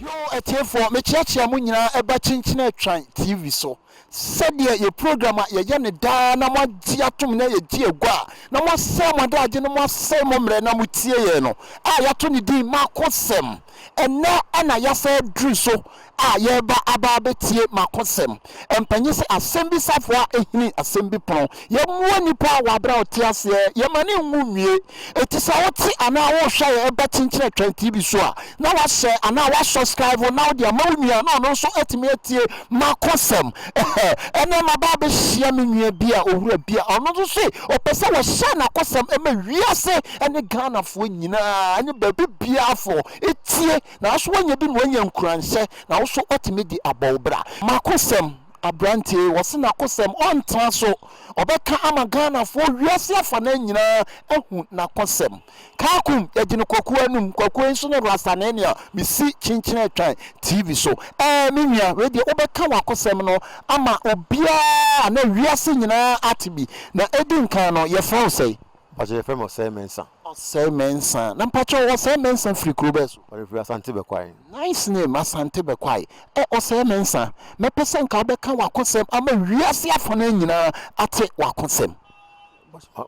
Yoo atiefoɔ, mekyeakyea mo nyinaa ɛba Kyinkyin Atwan TV so. Sɛdeɛ yɛ program a yɛyɛ no daa na moagye atom na yɛgye agua a na moasɛe mo adagye na moasɛe mo mmerɛ na motie yɛn no a yɛato ne din Makosɛm. Ɛnnɛ na yɛasan aduru so a yɛreba aba abɛtie Makosɛm. Mpanyin sɛ asɛm bi safoa hini asɛm bi pono. Yɛmmoa nnipa wɔ aberɛ a ɔte aseɛ, yɛma no nwu nwie. Enti sɛ wote anaa wohwɛ yɛn ɛba Kyinkyin Atwɛn TV so a, na wahyɛ anaa wasubscribe na wode ama wo nua na ɔno nso atumi atie m'akosɛm. Ɛnnɛ maba abɛhyia me nua bi a owura bi a ɔno nso se ɔpɛ sɛ wɔhyɛ n'akosɛm ma wiase ne Ghanafoɔ nyinaa ne baabi biafoɔ tie nanso wanya bi na wanya nkuranhyɛ na wo nso watumi de abɔ wo bra. M'akosɛm, aberanteɛ yi wɔse n'akosɛm ɔntena so ɔbɛka ama Ghanafoɔ wiase afanaa nyinaa ahu n'akosɛm. Kaakum, yɛgye no Kwaku anum, Kwaku yi nso ne Rasta ne nea mesi Kyinkyin Atwan TV so. Ɛɛ me nua, wei deɛ wobɛka w'akosɛm no ama obiara anaa wiase nyinaa ate bi. Na edi nkan no, yɛfrɛ wo sɛn? Mpakyɛ yɛfrɛ me Ɔsɛe Mensah. Ɔsɛe Mensah. Na mpakyɛ Ɔsɛe Mensah firi kuro bɛn so? Ɔde firi Asante Bɛkwae. Nice name, Asante Bɛkwae. Ɛ Ɔsɛe Mensah, mɛpɛ sɛ nka wobɛka w'akosɛm ama wiase afanaa nyinaa ate w'akosɛm.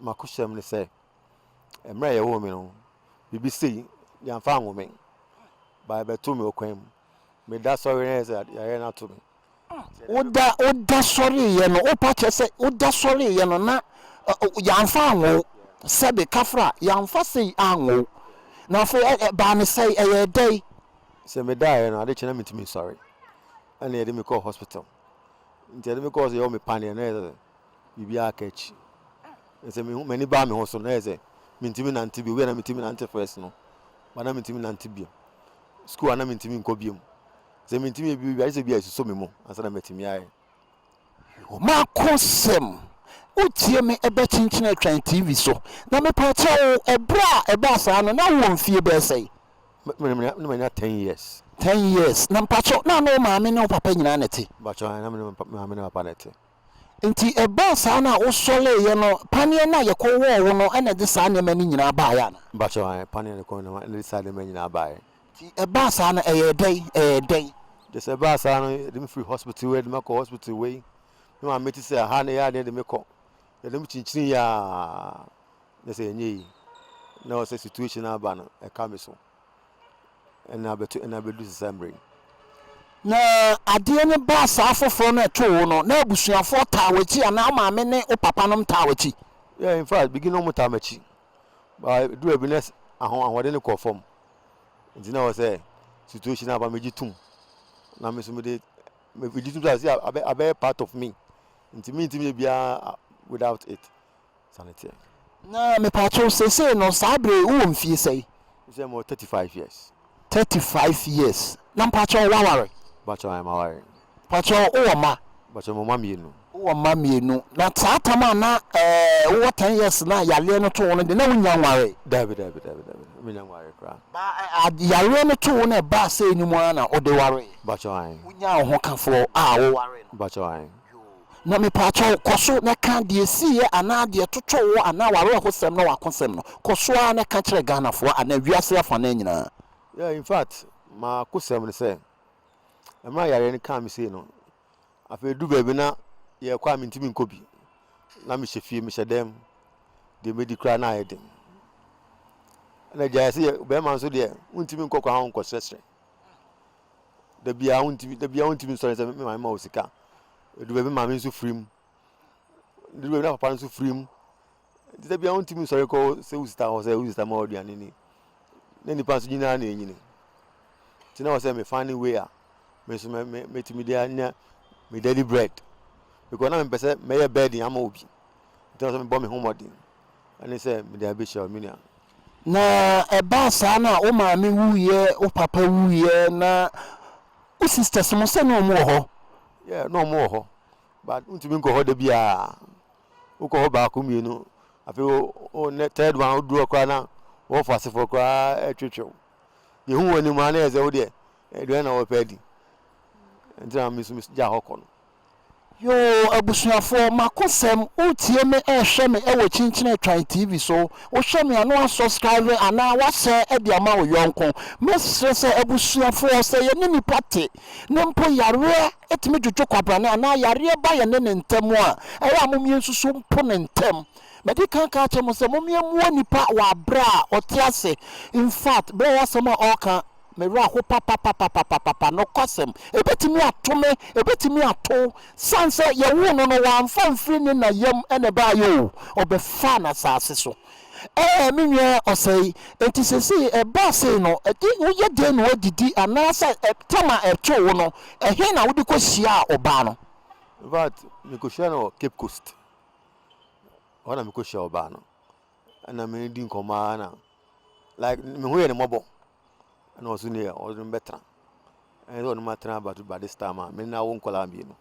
M'akosɛm ne sɛ, Mmerɛ a yɛwoo me no, biribi sei, yɛamfa anwo me, but ɛbɛtoo me wɔ kwan mu. Meda sɔre na ayɛ sɛ yareɛ no ato me. Woda woda sɔreeɛ no, wopa kyerɛ sɛ woda sɔreeɛ no na yɛamfa anwo wo, sɛbe kafra, yɛamfa sei anwo wo. Na afei ɛbaa ne sɛe, ɛyɛɛ dɛn? Sɛ medaeɛ no, ade kye na mentumi nsɔre, ɛna yɛde me kɔɔ hospital. Nti yɛde me kɔɔ hospital, yɛwɔ me paneɛ na ayɛ sɛ biribiara aka akyi. Sɛ mehu m'ani baa me ho so no, na ayɛ sɛ mentumi nante bio. Wia na metumi nante first no, ba na mentumi nante bio. School a na mentumi nkɔ bio. Sɛ mentumi yɛ biribi ayɛ sɛ bi a ɛsosɔ me mu ansa na matumi ayɛ. Makosɛm, wotie me ɛbɛ kyenkyen atwan TV so. Na mepaakyɛw wo, ɛberɛ a ɛbaa saa no, na wowɔ mfie bɛyɛ sɛn? Na manya 10 years. 10 years. Na mpakyɛw, na ne wo maame ne wo papa nyinaa na ɛte? Mpakyɛw, na me ne me maame ne papa na ɛte. Nti ɛbaa saa no a wosɔreeɛ no, paneɛ no a yɛkɔwɔɔ wo no na ɛde saa nneɛma no nyinaa baeɛ anaa? Mpakyɛw, ae, paneɛ no kɔ na ɛde saa nneɛma nyinaa baeɛ. Nti ɛbaa saa no ɛyɛɛ dɛn? Ɛyɛɛ dɛn? Kyerɛ sɛ ɛbaa saa no, yɛde me firi hospital wei, yɛde me akɔ hospital wei. Me maame te sɛ ha na ɛyɛ a na yɛde me kɔ. Yɛde me kyinkyini yɛ a, na sɛ ɛnyɛ yi. Na ɔsɛ situation aba no, ɛka me so. Ɛna abɛto ɛna abɛdu sesa mmerɛ yi. Na adeɛ no baa saa foforɔ no ɛtoo wo no, na abusuafoɔ taa w'akyi anaa wo maame ne wo papa nom taa w'akyi? Yeah, in fact, beginning wɔn taa m'akyi. But ɛduru baabi na aho ahoɔden no kɔɔ fam. Nti na wɔ sɛ situation aba megye tom. Na me nso mede megye tom sɛ abɛ abɛyɛ part of me. Nti mentumi yɛ biara without it. Saa na ɛteɛ. Na mepaakyɛw seesei no saa bere yi wowɔ mfie sɛn? Seesei mewɔ 35 years. 35 years. Na mpaakyɛw woaware? Mpakyɛw ae maware. Mpakyɛw wowɔ mma? Mpakyɛw mewɔ mma mmienu. Wowɔ mma mmienu. Na saa tam a na ɛɛ wowɔ 10 years no a yareɛ no too wo no deɛ na wonnya nwaree? Dabi dabi dabi dabi mennya nwaree koraa. Ba ɛ yareɛ no too wo na ɛbaa sei no mu ara na wode waree? Mpakyɛw ae. Wonyaa wo hokafoɔ a wowaree no? Mpakyɛw ae. Yoo. Na mepaakyɛw, kɔ so na ka deɛ ɛsiiɛ anaa deɛ ɛtotoo wo anaa w'awerɛhosɛm ne w'akosɛm no, kɔ so ara na ka kyerɛ Ghanafoɔ anaa wiase afanaa nyinaa. Yeah, in fact, m'akosɛm ne sɛ, mmerɛ a yareɛ no kaa me sei no, afei ɛduru baabi na yɛrekɔ a mentumi nkɔ bi. Na mehyɛ fie, mehyɛ dan mu, deɛ mɛdi koraa na ayɛ den. Ɛna gyaeɛ sɛ bɛrima nso deɛ, wontumi nkɔ kwan ho nkɔsrɛsrɛ. Da biara wontumi da biara wontumi nsɔre sɛ me maame ma wo sika. Edu baabi maame nso firi mu. Edu baabi na papa nso firi mu. Nti da biara wontumi nsɔre kɔ sɛ wo sista hɔ sɛ wo sista ma wo aduane ni. Na nipa nso nyinaa na enyini. Nti na wɔ sɛ me find way a me nso mɛ mɛ mɛtumi de anya me daily bread. Because na mepɛ sɛ mɛyɛ burden ama obi. Nti na wɔ sɛ mebɔ me ho mmɔden. Ɛne sɛ mede abɛhyira wo me nua. Na ɛbaa saa no a wo maame wuiɛ, wo papa wuiɛ, na wo sisters mo sɛ na wɔn wɔ hɔ? Yeah, na wɔn wɔ hɔ. But wontumi nkɔ hɔ da biara. Wokɔ hɔ baako mmienu, afei wo wo ne third one woduru hɔ koraa na wɔfo asefoɔ koraa ɛtwetwe wo. Yɛhu wɔn anim a na yɛ sɛ wo deɛ aduane na wɔpɛ adi. Nti na me nso megyaa hɔ kɔ no. Yoo abusuafoɔ makosɛm wotie me ɛɛhwɛ me ɛwɔ kyinkyini ɛtwan TV so wohwɛ me a na wasubscribe anaa wahyɛ de ama wo yɔnko mɛsrɛ sɛ abusuafoɔ sɛ yɛne nipa te ne mpo yareɛ tumi dwodwo kwabrane anaa yareɛ ba yɛne ne ntɛm a ɛyɛ a momyɛnsusu mpo ne ntɛm madi kan ka akyerɛ mo sɛ momyɛmmoa nipa wɔ aberɛ a ɔte ase infact berɛ a asɛm a ɔreka Me werɛ aho papapapapapapa. Nokwasɛm, ebetumi ato me, ebetumi ato wo. Esiane sɛ yɛwoo no no, wamfa amfiri ne na yam na ɛbaeɛ o, ɔbɛfaa no asase so. Ɛɛ, me nua ɔsɛe, enti seesei ɛbaa sei no, ɛde woyɛ dɛn na woadidi anaasɛ tam a ɛtoo wo no, ɛhe na wode kɔhyiaa ɔbaa no? In fact, mekɔhyiaa no wɔ Cape Coast. Ɛhɔ na mekɔhyiaa ɔbaa no. Ɛna me ne no di nkɔmmɔ ara na like me ho yɛ no mmɔbɔ. Ɛna ɔso neɛ ɔne me bɛtena. Ɛne sɛ ɔne me atena but by this time a me ne no awo nkwadaa mmienu.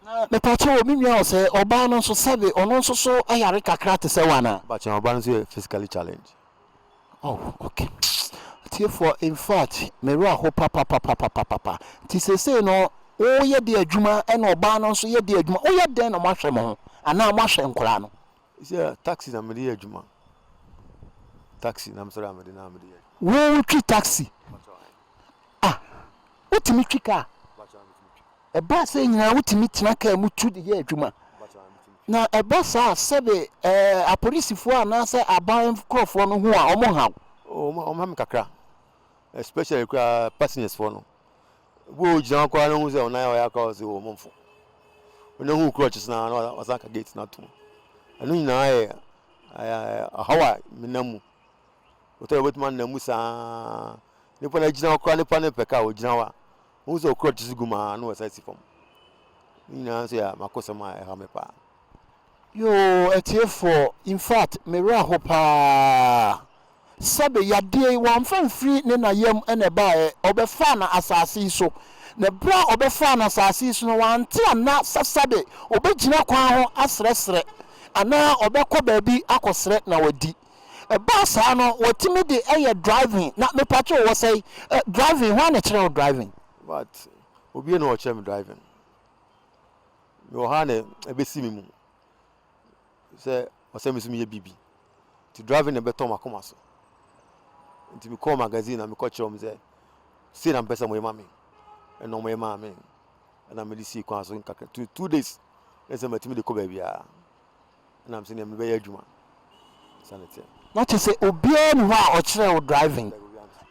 Na mepakyɛw o me nua ɔsɛ ɔbaa no nso sɛbe ɔno nso so yare kakra te sɛ wo anaa? Mepakyɛw ɔbaa no nso yɛ physically challenged. Oh ok atiefoɔ infact me werɛ aho papapapapapa nti seesei no wo yɛ de adwuma ɛna ɔbaa no nso yɛ de adwuma woyɛ dɛn na moahwɛ mo ho anaa moahwɛ nkwadaa no? Sɛ taxi na mede yɛ adwuma. Taxi na mesɔre a mede na mede yɛ adwuma. Wo wotwi taxi? Ah, wotumi twi kaa? Ɛbaa sɛ nyinaa wotumi tena kaa mu tu de yɛ adwuma. Na ɛba saa a sɛbe ɛɛ apolisifoɔ anaasɛ aban nkorɔfoɔ no ho a wɔn nhaw? Oh, wɔn ha me kakra. Especially koraa passengers foɔ no. Obi wɔ hɔ ogyina hɔ koraa na ohu sɛ ɔnan a ɔyɛ akora ɔsɛ wɔ mɔmfo. Ɔno hu crutches na na wasan aka gate no atom. Ɛno nyinaa yɛ ɔhaw a menam mu. Wotɔ wobɛtumi anam mu saa. Nipa no agyina hɔ koraa nipa no pɛ kaa ogyina hɔ a ohu sɛ crutches gu mu a na wasan asi fam. Ne nyinaa nso yɛ makosɛm a ɛha me paa. Yoo atiefoɔ infact me werɛ aho paa sɛbe yadeɛ yi wamfa mfiri ne na yam na ɛbaeɛ ɔbɛfaa no asaase yi so na berɛ a ɔbɛfaa no asaase yi so no wante anna sɛ sɛbe ɔbɛgyina kwan ho asrɛsrɛ anaa ɔbɛkɔ baabi akɔsrɛ na wadi ɛbaa saa no watumi de ɛyɛ driving na mepakyɛw wɔ sɛe driving hwan na ɛkyerɛ wo driving? But obiara na ɔkyerɛ me driving. Mewɔ ha na ɛbɛsi me mu sɛ ɔsɛ me so meyɛ biribi. Nti driving na ɛbɛtɔ m'akoma so. Nti mekɔɔ magazine na mekɔkyerɛ wɔn sɛ sei na mepɛ sɛ moyɛ ma me. Ɛna wɔyɛ maa me. Ɛna mede sii kwan so nkakra. 2 days na sɛ matumi de kɔ baabiara. Ɛna mesɛ nea mebɛyɛ adwuma. Saa na ɛteɛ. Na kyerɛ sɛ obiara nni hɔ a ɔkyerɛɛ wo driving.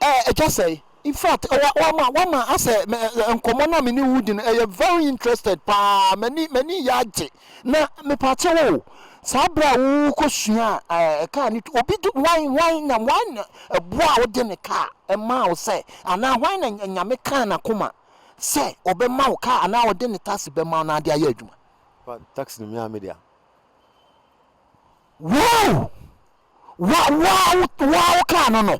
Ɛɛ agya sɛe. In fact wa wama wama asɛ nkɔmmɔ no a me ne wo di no ɛyɛ very interested paa m'ani m'ani yɛ agye. Na mepaakyɛw o, saa berɛ a wokɔsua ɛɛ kaa no obi de hwan hwan na hwan na ɛboa wo de ne kaa ɛmaa wo sɛ anaa hwan na Nyame kaa n'akoma sɛ ɔbɛma wo kaa anaa ɔde ne taxi bɛma wo na ade ayɛ adwuma? Taxi no me ara me dea. Wow! Wa wa wa wo kaa no no.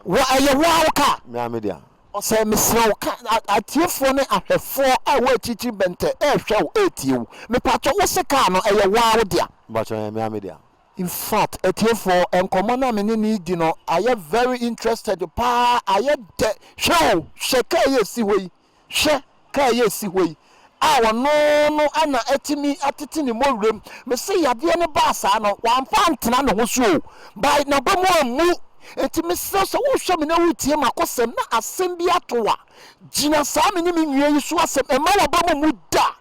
Wa ɛyɛ wa wo kaa. Me ara me dea. Ɔsɛ mesrɛ wo ka atiefoɔ ne ahwɛfoɔ a ɛwɔ akyirikyiri bɛntɛ ɛrehwɛ wo ɛretie wo. Mepakyɛ wo se kaa no ɛyɛ wa wo dea? Mepakyɛ ɛyɛ me ara me dea. In fact atiefoɔ nkɔmmɔ no a me ne no redi no ayɛ very interested paa ayɛ dɛ. Hwɛ o hwɛ kaa yi a ɛsi hɔ yi Hwɛ, kaa yi a ɛsi hɔ yi a ɔno no na atumi atete ne mmɔwerɛm. Mese yadeɛ no baa saa no, wamfa antena ne ho so o, by n'aba mu ammu. Enti mesrɛ wo sɛ wohwɛ me na woretie m'akosɛm na asɛm bi ato wo a, gyina saa me ne me nua yi so asɛm, mma w'aba mu mmu da.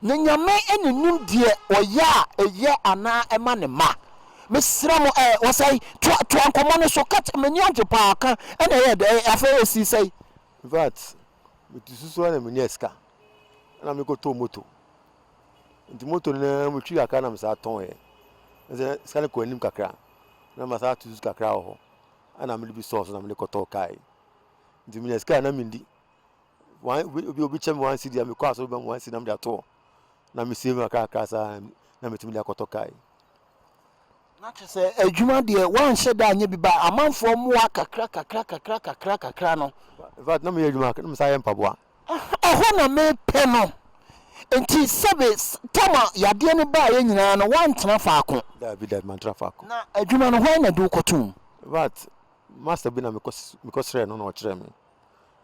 Na Nyame na nim deɛ ɔyɛ a ɛyɛ anaa ɛma ne mma. Mesrɛ mo ɛ, wɔsɛe, toa, toa nkɔmmɔ no so, ka kyɛ, m'ani agye paa, ka, ɛna ɛyɛ dɛ, afei ɛsii sɛe? In fact, mete su so ara na menyaa sika na mekɔtɔɔ moto. Nti moto no ara metwi kakra na mesan tɔnee. Sɛ sika no kɔ anim kakra na masan ato su kakra wɔ hɔ ɛna mede bi sɔɔ so na mede kɔtɔɔ kaa yi. Nti menya sika a na mendi. One, obi obi kyɛ me 1 cedi a mekɔ asɔre bɛm 1 cedi na mede ato hɔ. Na me save kakra kakra saa na metumi de akɔtɔ kaa yi. Na kyerɛ sɛ adwuma deɛ woanhyɛ da anyɛ bi ba amanfoɔ mmoa kakra kakra kakra kakra kakra no. In fact na meyɛ adwuma na mesan yɛ mpaboa. Ɛhɔ na mepɛ no. Nti sɛbe tam a yadeɛ no baeɛ nyinaa no woantena faako? Daabi daabi mantena faako. Na adwuma no hwan na ɛde wo kɔtoo mu? In fact master bi na mekɔ mekɔsrɛɛ no na ɔkyerɛɛ me.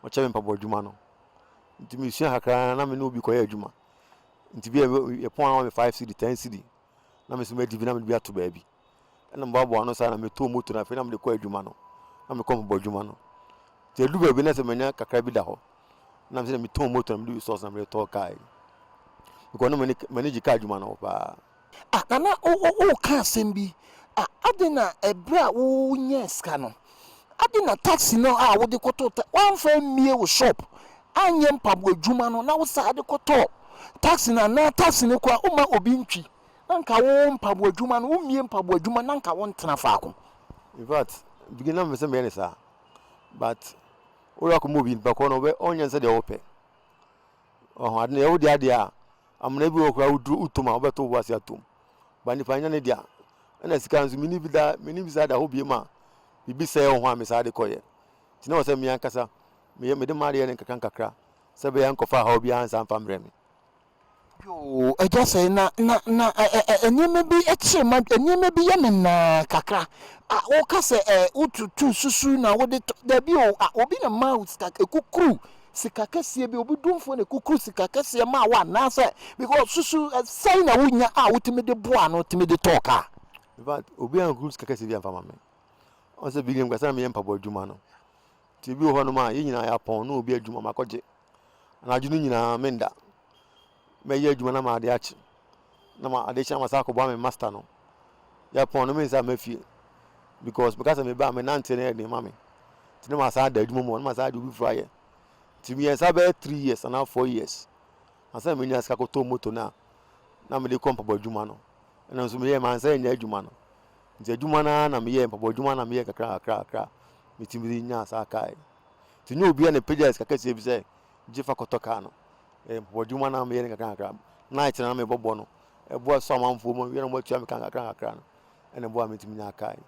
Ɔkyerɛɛ me mpaboa adwuma no. Nti mesua kakra na me ne obi kɔyɛ adwuma. Nti bi a yɛpɔn a wɔma me 5 cedi, 10 cedi na me nso madi bi na mede bi ato baabi. Ɛna meboaboa ano saa na metɔɔ moto no afei na mede kɔ adwuma no. Na mekɔ mebɔ adwuma no. Nti ɛdu baabi na sɛ manya kakra bi da hɔ na mesɛ metɔn moto na mede resource na mede tɔɔ kaa yi. Because na m'ani gye kaa adwuma no ho paa. Ah Nana wo wo woka asɛm bi ah adɛn na ɛberɛ a wo nyaa sika no adɛn na taxi no a wode kɔtɔɔ ta woamfa ammie wo shop anyɛ mpaboa adwuma no na wo saa de kɔtɔɔ taxi no anaa taxi no koraa woma obi ntwi na nka wo mpaboa adwuma no wommie mpaboa adwuma na nka wontena faako. In fact beginning na mepɛ sɛ meyɛ no saa but woyɛ akɔma obi nipa korɔ no ɔnyɛ no sɛdeɛ wopɛ. Ɔho ade no yɛ wo dea deɛ a Amena bi wɔ hɔ koraa woduru wotom a wobɛto wo bo ase atom. Ba nipa nyɛ ne dea. Ɛna sika nso menni bi da menni bi saa da hɔ biem a biribi sɛe wɔ ho a mesaa de kɔyɛ. Nti na wɔ sɛ me ankasa meyɛ mede m'adeɛ no nkakra nkakra sɛ ɛbɛyɛ a nkɔfa haw biara nsan mfa mbrɛ me. Yoo agya sɛe na na na ɛ ɛ ɛ nneɛma bi kyere ma nneɛma bi yɛ me naa kakra a woka sɛ ɛ wotutu susu na wode tɔ dabi o a obi na maa wo sika ekukuru sika kɛseɛ bi, obi domfoɔ na ɛkukuru sika kɛseɛ maa wo anaasɛ because susu sɛn na wonya a wotumi de boa ano tumi de tɔɔ kaa? In fact, obi ankuru sika kɛseɛ bi amfa ma me. Ɔn sɛ bi nkasa na meyɛ mpaboa adwuma no. Nti ebi wɔ hɔnom a yɛn nyinaa yɛapɔn na obi adwuma makɔgye. Anadwo no nyinaa menda. Mɛyɛ adwuma na ma ade akye. Na ma ade kye na masan akɔboa me master no. Yɛpɔn no mensan mma fie because meka sɛ meba a menante no yɛ den ma me. Nti na masan ada adwuma mu hɔ na masan de obi foforɔ ayɛ. Nti meyɛɛ saa bɛyɛ 3 years anaa 4 years ansa na menya sika kɔtɔɔ moto no a na mede kɔ mpaboa adwuma no. Ɛno nso meyɛɛ mansan annya adwuma no. Nti adwuma no ara na meyɛɛ mpaboa adwuma no na meyɛɛ kakra kakra kakra metumi de nyaa saa kaa yi. Nti nyɛ obiara na ɛpagyaa sika kɛseɛ bi sɛ gye fa kɔtɔ kaa no. Ɛyɛ mpaboa adwuma no a meyɛ no kakra kakra. Night no na mebɔbɔ no ɛboa sɔ amanfoɔ mu wia na wɔatua me ka kakra kakra no ɛna ɛboa metumi nyaa kaa yi.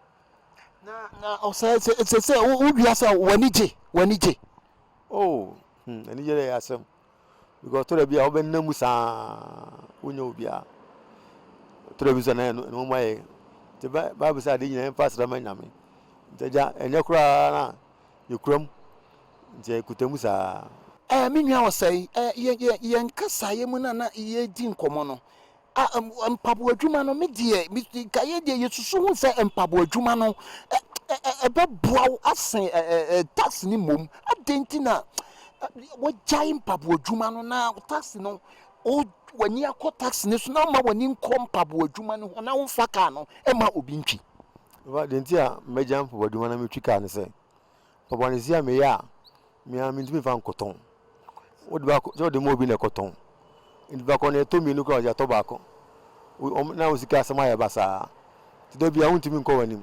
Na na ɔsɛ sɛ sɛ sɛ wowia sɛ w'ani gye w'ani gye. Oh hmm ani gye dɛ yɛ asɛm because tɔrɔ bi a wobɛnna mu saa wonya obiara tɔrɔ bi nso na ɛno ɛno mu ayɛ nti bible sɛ ade nyinaa yɛmfa aseda ma nyame nti agya ɛnyɛ koraa na yɛkura mu nti ɛkuta mu saa. Eh, me nua ɔsɛe, eh, yɛn yɛn yɛn kasaeɛ mu na na yɛredi nkɔmmɔ no, Ah, mpaboa adwuma no, me deɛ, me, nka yɛ deɛ yɛsusu ho sɛ mpaboa adwuma no, ɛ, ɛ, ɛbɛboa wo asen ɛ, ɛ, ɛ, taxi no mmom. Adɛn nti na wagyae mpaboa adwuma no na taxi no, wo, w'ani akɔ taxi no so na woma w'ani nkɔ mpaboa adwuma no ho na womfa kaa no mma obi ntwi? Deɛ nti a mɛgya mpaboa adwuma na metwi kaa ne sɛ, Mpaboa no seesei a meyɛ a, me ara mentumi mfa nkɔtɔn. Wode baako sɛ wode ma obi na ɛkɔtɔn. Nti baako no ɛtɔ mmienu koraa ɔde atɔ baako. Wɔn na wo sika asɛm ayɛ basaa. Nti da biara wontumi nkɔ w'anim.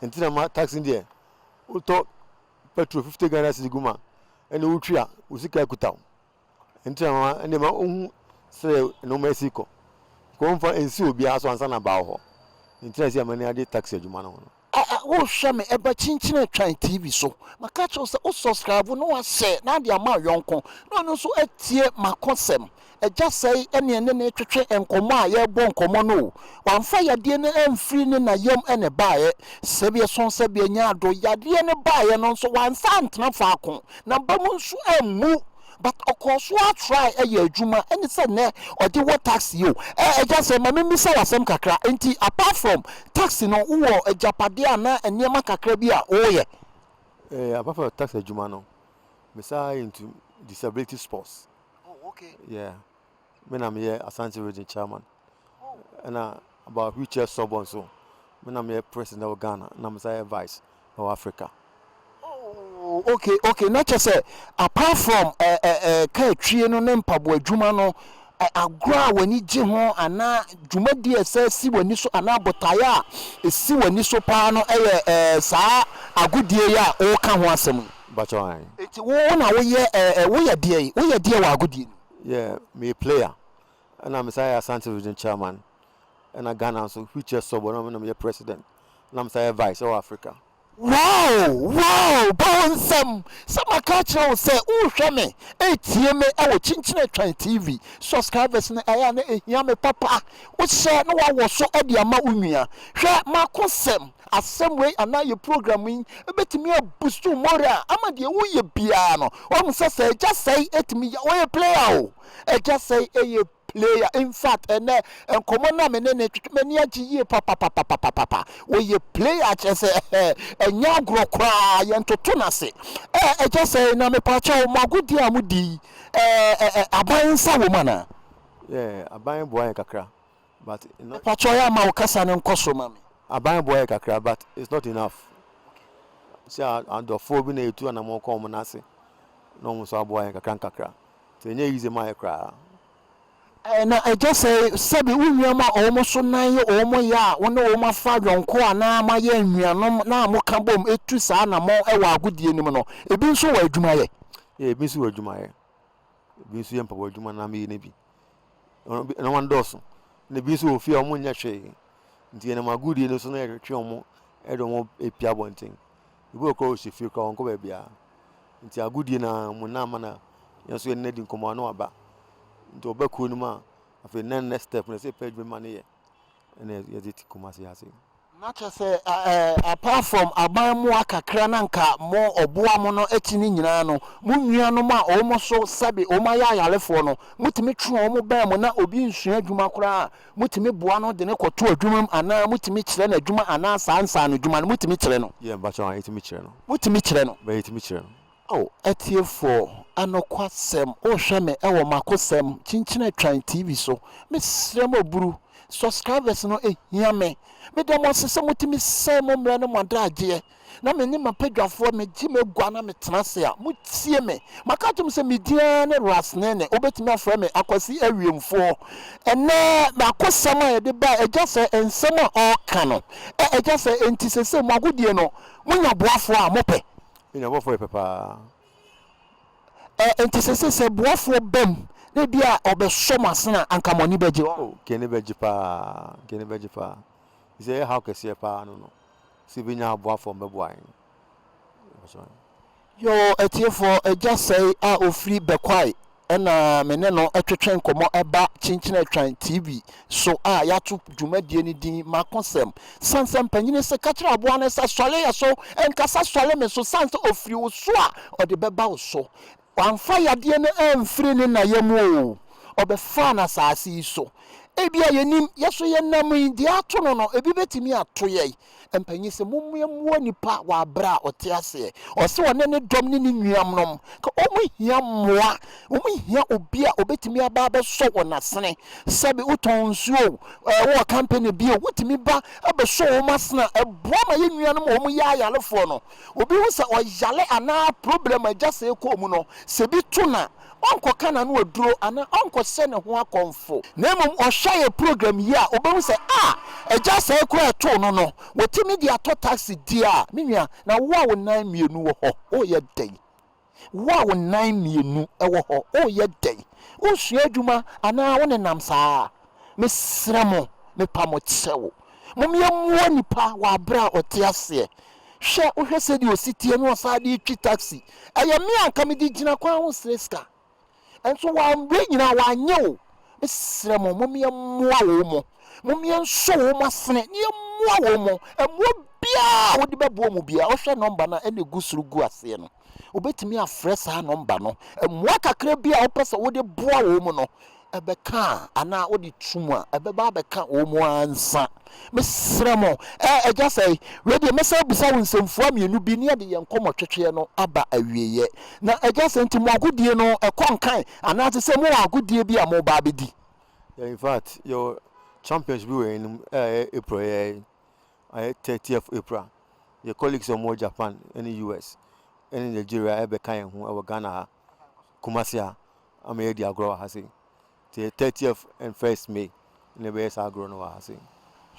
Nti na ma taxi deɛ wotɔ petrol 50 Ghana cedi gu mu a ɛna wotwi a wo sika kuta wo. Nti na ma ɛnde ma wohu sɛ nneɛma asi kɔ. Kɔ mfa nsi obiara so ansa na ba wo hɔ. Nti na ɛsɛ a m'ani agye taxi adwuma no ho no. Ɛ ɛ wohwɛ me ɛba kyinkyin atwan TV so. Maka akyerɛ wo sɛ wo subscribe na wahyɛ na ade ama wo yɔnko na ɔno nso atie m'akosɛm. Agya sɛe ɛne ɛne no retwetwe nkɔmmɔ a yɛrebɔ nkɔmmɔ no o. Wamfa yadeɛ no amfiri ne na yam na ɛbaeɛ. Sɛdeɛ ɛsõ sɛdeɛ ɛnyɛ ado yadeɛ no baeɛ no nso wansa antena faako. N'aba mu nso ammu. But ɔkɔɔ so ara try yɛ adwuma ɛne sɛ nnɛ ɔde wɔ taxi o. Eh agya sɛ ma memmisa wo asɛm kakra, nti apart from taxi no wowɔ agyapadeɛ anaa nneɛma kakra bi a woyɛ? Eh apart from taxi adwuma no, me san into disability sports. Oh okay. Yeah, me na meyɛ Ashanti region chairman. Ɛna about wheelchair softball nso, me na meyɛ president wɔ Ghana na me san yɛ vice wɔ Africa. Oh okay okay na kyɛ sɛ apart from eh, eh, eh, kaa twie no ne mpaboa adwuma no eh, agorɔ a w'ani gye ho anaa dwumadi a ɛsɛ si w'ani so anaa botaeɛ a ɛsi w'ani so paa no yɛ eh, saa agodie yi a woka ho asɛm yi. Mpakyɛw ae. Enti wo na woyɛ eh, eh, woyɛ deɛ woyɛ deɛ wɔ agodie no mu? Yeah, meyɛ player ɛna mesan yɛ Asante region chairman ɛna Ghana nso wheelchair sɔbɔ na me na meyɛ president na mesan yɛ vice ɛwɔ Africa. Wow wow bɔ wo nsam sɛ maka akyerɛ wo sɛ wohwɛ me ɛretie me ɛwɔ Kyinkyin Atwan TV subscribers no ɛyɛ a na ɛhia me papa wohyɛ na wawɔ so de ama wo nua hwɛ mako sɛm asɛm wei anaa yɛ program yi ɛbɛtumi abustu wo moral ama deɛ woyɛ biara no wahu sɛ sɛ agya sɛe ɛtumi yɛ ɔyɛ player o agya sɛe ɛyɛ. player. In fact, ɛnɛ nkɔmmɔ no a me ne no twetwe, m'ani agye yie papapapapapa. Ɔyɛ player kyerɛ sɛ ɛnyɛ agorɔ koraa, yɛntoto no ase. Ɛ, ɛkyɛ sɛ na mepaakyɛw, mo agodie a modi yi, ɛ, ɛ, ɛ, aban nsa wɔ mu anaa? Yeah, aban boa yɛn kakra but not. Mepaakyɛw yɛ ama wo kasa no nkɔ soro ma me. Aban boa yɛn kakra but it's not enough. Sɛ adɔfoɔ bi na yɛtu anamɔn kɔ wɔn nan ase na wɔn nso aboa yɛn kakra nkakra. Nti ɛnyɛ easy ma yɛn koraa. Ɛɛ, na ɛgya sɛ sɛbe wo nuanom a wɔn so nan yɛ wɔn ya a wo ne wɔn afa yɔnko anaa moayɛ anuanom na moka bom tu saa anammɔn wɔ agodie no mu no, ebi nso wɔ adwuma yɛ? Yeah, ebi nso wɔ adwuma yɛ. Ebi nso yɛ mpaboa adwuma na meyɛ no bi. Nneɛma no dɔɔso. Na ebi nso wɔ fie a wɔnyɛ hwee. Nti yɛnam agodie no so na yɛtwetwe wɔn de wɔn apue abɔnten. Ebi wɔ koraa ɔhyɛ fie koraa ɔnkɔ baabiara. Nti agodie no ara mu na ama na yɛn nso yɛne no adi nkɔmmɔ a na waba. Nti ɔba kuo no mu a, afei na next step no sɛ yɛpɛ adwuma ma no yɛ ɛna yɛde te Kumasi ha sei. Na kyerɛ sɛ apart from aban mmoa kakra na nka mo ɔboa mo no akyi no nyinaa no, mo nuanom a wɔn nso sɛbe wɔn ayɛ ayarefoɔ no, motumi twe wɔn bɛn mo na obi nsua adwuma koraa a, motumi boa no de no kɔto adwuma mu anaa motumi kyerɛ no adwuma anaa saa nsaano adwuma no motumi kyerɛ no? Yeah, mpakyɛw, yɛtumi kyerɛ no. Motumi kyerɛ no? Bɛ yɛtumi kyerɛ no. Ao atiefoɔ, anokwasɛm, wohwɛ me wɔ makosɛm Kyinkyin Atwan TV so, mesrɛ mo aburu, subscribers no hia me. Meda mo ase sɛ motumi sɛe mo mmerɛ ne mo adagyeɛ na me ne m'apadwafoɔ megye m'agua na metena ase a, motie me. Maka akyerɛ mo sɛ me din ara ne Ras Nene, wobɛtumi afrɛ me Akwasi Awiemfoɔ. Ɛnnɛ makosɛm a yɛde bae, agya sɛ nsɛm a ɔreka no, ɛ, agya sɛ enti seesei mo agodie no, monya boafoɔ a mopɛ? Nya boafoɔ yɛ pɛ paa. Ɛ, enti seesei sɛ boafoɔ ba mu na ebi a ɔbɛsɔ mo asene a, anka mo ani bɛgye? Oh, nka ani bɛgye paa, nka ani bɛgye paa. Sɛ ɛyɛ haw kɛseɛ paa no no, sɛ yɛbɛnya aboafoɔ a wɔbɛboa yɛn. Yoo, atiefoɔ, Agya Sɛe a ɔfiri Bɛkwae na me ne no twetwe nkɔmmɔ ba Kyenkyenatwan TV so a yɛato dwumadie no din M'akosɛm. Sane sɛ mpanyini se ka kyerɛ aboa no sɛ sɔre yɛ so, nkasa sɔre me so, sane sɛ ɔfiri wo so a ɔde bɛba wo so. Wamfa yadeɛ no amfiri ne na yam oo, ɔbɛfaa no asase yi so. Ebia yɛnim, yɛ so yɛnam yi, deɛ ato no no, ebi bɛtumi ato yɛn. Mpanyin se, Mommua nipa wɔ abere a ɔte aseɛ. Ɔse ɔne ne dɔm ne ne nuamnom, ka wɔn hia mmoa, wɔn hia obi a ɔbɛtumi aba abɛsɔ wɔn asene. Sɛbe wotɔn nsuo o, ɛɛ wowɔ company bi o, wotumi ba bɛsɔ wɔn asene a, ɛboa ma yɛn nuanom a wɔn yɛ ayarefoɔ no, obi hu sɛ ɔyare anaa problem a agya sɛe kɔɔ mu no, sɛ bi to no a, ɔnkɔka n'ano aduro anaa ɔnkɔhyɛ ne ho akɔmfo, na mmom ɔhwɛ yɛn program yi a, ɔbɛhu sɛ, ah, agya sɛe koraa a ɛtoo no no, watumi de atɔ taxi di a, me nua, na wo a wo nan mmienu wɔ hɔ, woreyɛ dɛn? Wo a wo nan mmienu wɔ hɔ, woreyɛ dɛn? Woresua adwuma anaa wonenam saa? Mesrɛ mo, mepa mo kyɛw, mom yɛmmoa nipa wɔ aberɛ a ɔte aseɛ. Hwɛ, wohwɛ sɛdeɛ ɔsi teɛ na ɔsan de retwi taxi. Ɛyɛ me a anka mede gyina kwan ho srɛ sika. Nso wei nyinaa wanyɛ o. Mesrɛ mo, mom yɛmmoa wɔn mo. Mom yɛnsɔ wɔn mo asene na yɛmmoa wɔn mo. Mmoa biara a wode bɛboa wɔn biara, wohwɛ nɔmba no a ɛna ɛgu soro gu aseɛ no, wobɛtumi afrɛ saa nɔmba no. Mmoa kakra bi a wopɛ sɛ wode boa wɔn no, ɛbɛka a, anaa wode to mu a, ɛbɛba abɛka wɔn ara nsa. Mesrɛ mo, ɛ, Agya sɛe, wei deɛ mɛsan abisa wo nsɛmfua mmienu bi ne yɛde yɛn nkɔmmɔtwetweɛ no aba awieeɛ. Na Agya sɛ, nti mo agodie no, ɛkɔ nkan, anaa te sɛ mowɔ agodie bi a moreba abɛdi? Yeah, in fact, yɛwɔ champions bi wɔ yɛn anim a ɛyɛ April yɛ ayɛ 30th April. Yɛ colleagues a wɔwɔ Japan ne US ne Nigeria ɛbɛka yɛn ho wɔ Ghana ha, Kumasi ha. ama yɛadi agorɔ wɔ ha sei. Nti ɛyɛ 30th and 1st May na ɛbɛyɛ saa agorɔ no wɔ ha sei.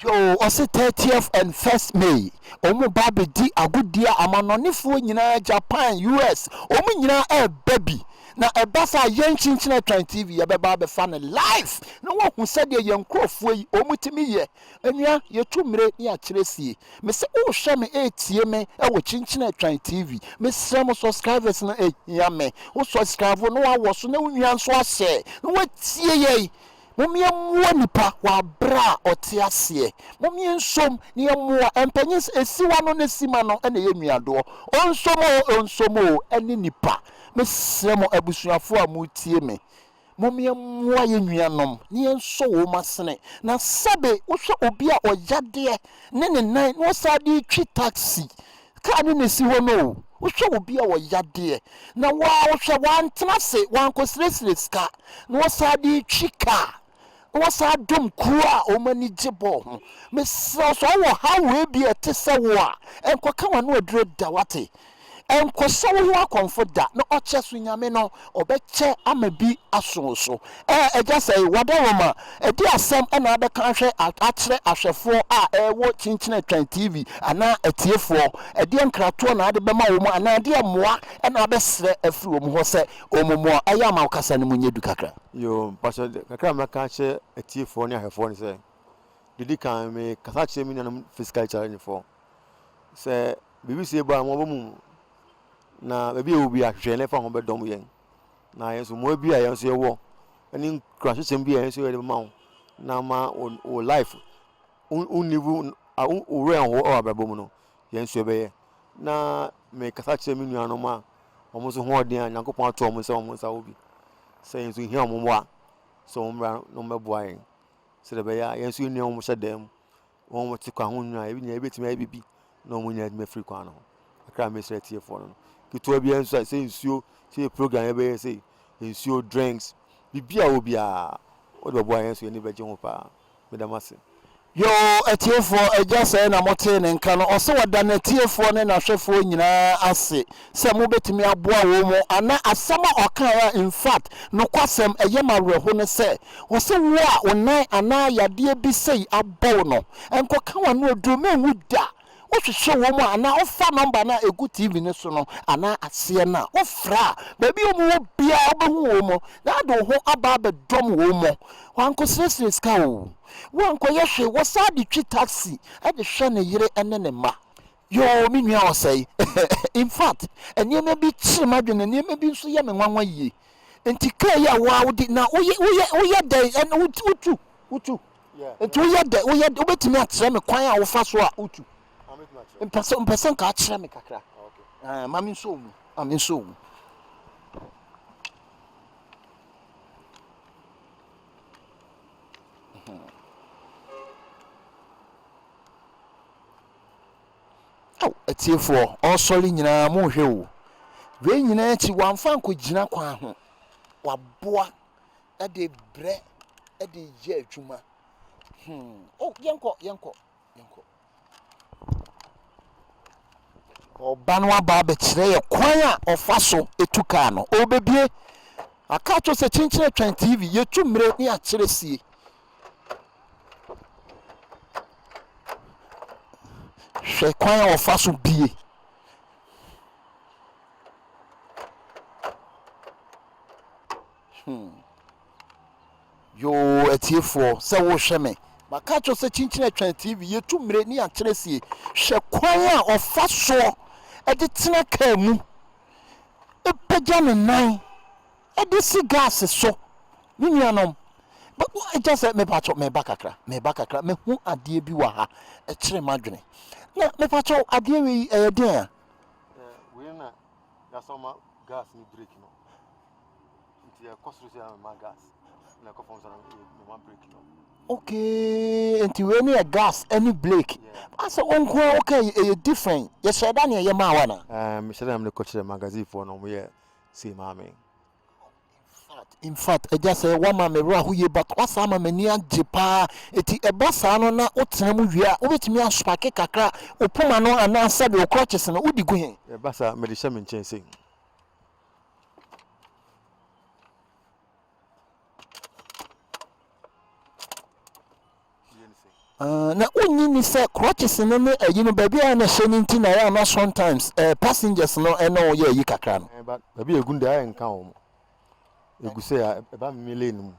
Yoo ɔse 30th and 1st May ɔmo ba abɛdi agodie a amanɔnefoɔ nyinaa Japan, US ɔmo nyinaa ɛɛba bi na ɛba saa a yɛn Kyinkyin Atwan TV yɛbɛba abɛfa no live na woahu sɛdeɛ yɛn nkorɔfoɔ yi ɔmo tumi yɛ. Anua yɛtu mmire ne yɛakyerɛ sie. Mese wohwɛ me etie me wɔ Kyinkyin Atwan TV. Mesrɛ mo subscribers no ehia me. Wo subscribe na wawɔ so na wo nua nso ahyɛ na watie yɛn. Mom yɛmmoa nipa wɔ aberɛ a ɔte aseɛ. Mom yɛnsom na yɛmmoa. Mpanyin sɛ esiwa no ne sima no na ɛyɛ nuadoɔ. Ɔnsom oo ɔnsom oo ɛne nipa. Mesrɛ mo abusuafoɔ a motie me. Mom yɛmmoa yɛn nuanom na yɛnsɔ wɔn asene. Na sɛbe wohwɛ obi a ɔyadeɛ ne ne nan na ɔsan de retwi taxi, kaa no na ɛsi hɔ no o. Wohwɛ obi a ɔyadeɛ na wo ara wohwɛ wantena ase, wankɔsrɛsrɛ sika na ɔsan de retwi kaa na wɔsan dom kuo a wɔn ani gye bɔɔl ho. Mesrɛ wo sɛ wowɔ haw wei bi a ɛte sɛ wo a, nkɔka w'ano aduro da wate. Nkɔhyɛ wo ho akɔmfo da na ɔkyɛ so Nyame no ɔbɛkyɛ ama bi aso wo so. Ɛɛ Agya sɛe, w'adaworoma, ɛde asɛm na abɛka ahwɛ akyerɛ ahwɛfoɔ a ɛwɔ Kyinkyin Atwan TV anaa atiefoɔ? Ɛdeɛ nkratoɔ na ade bɛma wɔn anaa ɛdeɛ mmoa na abɛsrɛ afiri wɔn hɔ sɛ wɔn mmoa? Ɛyɛ ama wo kasa no mu nyɛ du kakra. Yoo, mpakyɛw deɛ kakra a mɛka akyerɛ atiefoɔ ne ahwɛfoɔ ne sɛ, deɛ ɛdi kan mekasa kyerɛ me nuanom physically challenged foɔ sɛ biribi sei ba a wɔn aba mu na baabi a ɛwɔ biara hwehwɛ na ɛfa ho bɛdɔm yɛn na yɛn nso mmoa bi a yɛn nso yɛwɔ ne nkuranhyehyɛm bi a yɛn nso yɛde bɛma wo na ama wo wo life wo live wo werɛ nho wɔ abrabɔ mu no yɛn nso yɛbɛyɛ na mekasa kyerɛ me nuanom a wɔn nso ho ɔden a Nyankopɔn ato wɔn nsa wɔn nsa wɔ bi sɛ yɛn nso hia wɔn mmoa sɛ wɔn mmra na wɔmmɛboa yɛn sɛdeɛ ɛbɛyɛ a yɛn nso yɛn nua wɔn hyɛ dan mu wɔn wɔte kwan ho nyinaa yɛn nyinaa yɛbɛtumi ayɛ biribi na wɔn nyinaa atumi afiri kwan no ho kakra a mesrɛ atiefoɔ no no ketewa biara nso a sɛ nsuo sɛ yɛ program yɛbɛyɛ sɛ nsuo drinks biribi a wɔ biara wode bɛboa yɛn nso yɛn ani bɛgye ho paa meda mo ase. Yoo atiefoɔ, Agya sɛɛ na motee ne nka no, ɔse ɔda n'atiefoɔ ne n'ahwɛfoɔ nyinaa ase sɛ mobɛtumi aboa wɔn mu ana asɛm a ɔkaeɛ a infact nokwasɛm ɛyɛ me awerɛho ne sɛ ɔse wo a wo nan anaa yadeɛ bi sei abɔ wo no nkɔka w'ano aduro menwu da Wohwehwɛ wɔn mu a anaa wofa nɔmba no a ɛgu TV no so no anaa aseɛ no a, wofrɛ a, baabi a wɔwɔ biara wobɛhu wɔn mu na ade wo ho aba abɛdɔm wɔn mu. Wankɔsrɛsrɛ sika o, wankɔyɛ hwee, wɔsan de twi taxi de hwɛ ne yere ne ne mma. Yoo, me nua ɔsɛe. In fact, nneɛma bi kyere m'adwene na nneɛma bi nso yɛ me nwanwa yie. Nti kaa yi a wo ara wode, na woyɛ, woyɛ, woyɛ dɛn ɛna wotu, wotu? Nti woyɛ dɛ woyɛ wobɛtumi akyerɛ me kwan a wofa so a wotu? Mpɛ sɛ mpɛ sɛ nka akyerɛ me kakra. Ɛɛ ma me nso mu ma me nso mu. Ao atiefoɔ ɔresɔre nyinaa monhwɛ o. Wei nyinaa akyi wamfa ankɔgyina kwan ho. Waboa de brɛ de yɛ adwuma. Hmm. Oh, yɛnkɔ, yɛnkɔ, yɛnkɔ. Ɔba no aba abɛkyerɛ yɛ kwan a ɔfa so tu kaa no. Ɔrebɛbie. Aka akyerɛ sɛ kyenkyene twɛn TV, yɛtu mmire ne akyerɛ sie. Hwɛ kwan a ɔfa so bie. Hmm. Yoo, atiefoɔ, sɛ wohwɛ me. Maka akyerɛ sɛ kyinkyin atwɛn TV, yɛtu mmire ne yɛakyerɛ sie. Hwɛ kwan a ɔfa soɔ de tena kaa mu, pagya ne nan de si gaase so. Me nuanom, gya sɛ mepakyɛw, meba kakra, meba kakra, mehu adeɛ bi wɔ ha, ɛkyere m'adwene. Na mepakyɛw, adeɛ wei ɛyɛ deɛn a? Wei na yɛasɔ ma gas ne brake no. Nti ɛkɔ soro sɛ mema gas na ɛkɔ fam sɛ mema brake no. Okay, nti wei ne yɛ gas ɛne brake. Asɛ wo nko ara woka yi ɛyɛ different. Yɛhyɛ da ne ɛyɛ maa wo anaa? Ɛɛ mehyɛ da na mede kɔkyerɛ magazine foɔ na wɔyɛ sei maa me. In fact, agya sɛ woama me werɛ aho yie but woasan ama m'ani agye paa. Eti ɛba saa no na wotena mu wie a wobɛtumi asopake kakra wo poma no anaa sɛdeɛ wo crutches no wode gu he? Ɛba saa mede hyɛ me nkyɛn sei. Ah, na wonnye nni sɛ crutches no ne ayi no baabi a na hyɛ no nti na ɛyɛ a na sometimes eh, passengers no ɛne wo yɛ ayi kakra no. Eh, but baabi a egu no deɛ ayɛ nka wɔn. Egu sɛ a ɛba me lane mu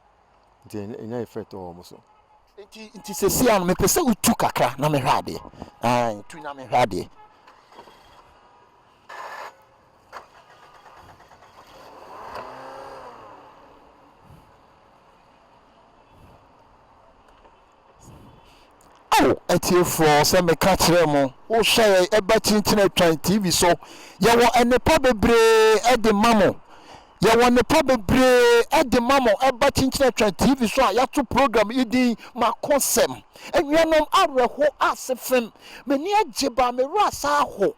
nti ɛnya effect wɔ wɔn so. Nti nti sɛsi a no mepɛ sɛ wotu kakra na mehwɛ adeɛ. Ah, tu na mehwɛ adeɛ. Ao atiefoɔ, sɛ meka kyerɛɛ mo, wohwɛ yɛn ɛba kyinkyin atwan TV so, yɛwɔ nnepa bebree de ma mo. Yɛwɔ nnepa bebree de ma mo ɛba Kyinkyin Atwan TV so a yɛato program yi din M'akosɛm. Anuanom, awerɛho ase fem. M'ani agye baa me werɛ asan aho.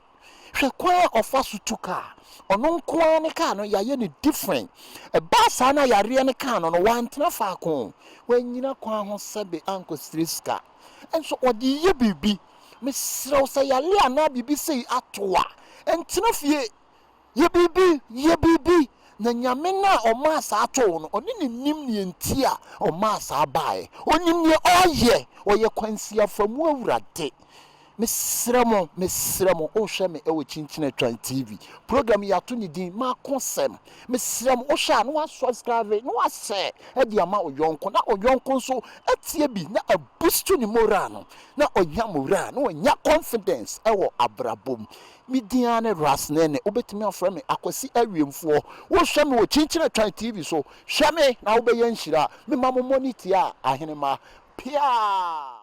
Hwɛ kwan a ɔfa so tu kaa. Ɔno nko ara ne kaa no yɛayɛ no different. Ɛbaa saa na yareɛ no kaa no no, wantena faako. Wannyina kwan ho sɛbe ankɔsrɛ sika. Nso ɔde reyɛ biribi. Mesrɛ wo sɛ yareɛ anaa biribi sei ato wo a, ntena fie. Yɛ biribi, yɛ biribi, na Nyame no a ɔmaa saa too wo no, ɔne no nim neɛ nti a ɔmaa saa baeɛ. Ɔnim neɛ ɔreyɛ. Ɔyɛ kwansiafamu Awurade. Mesrɛ mo, mesrɛ mo, wohwɛ me wɔ Kyinkyin Atwan TV. Program yi yɛato ne din M'akosɛm. Mesrɛ mo, wohwɛ a na woasubscribe, na woahyɛ de ama wo yɔnko, na wo yɔnko nso atie bi na abustu ne moral no, na ɔnya moral, na wanya confidence wɔ abrabɔ mu. Me din ara ne Ras Nene. Wobɛtumi afrɛ me Akwasi Awiemfoɔ. Wohwɛ me wɔ Kyinkyin Atwan TV so. Hwɛ me na wobɛyɛ nhyira. Mema mo mmɔ ne tia, Ahenemma. Piaa!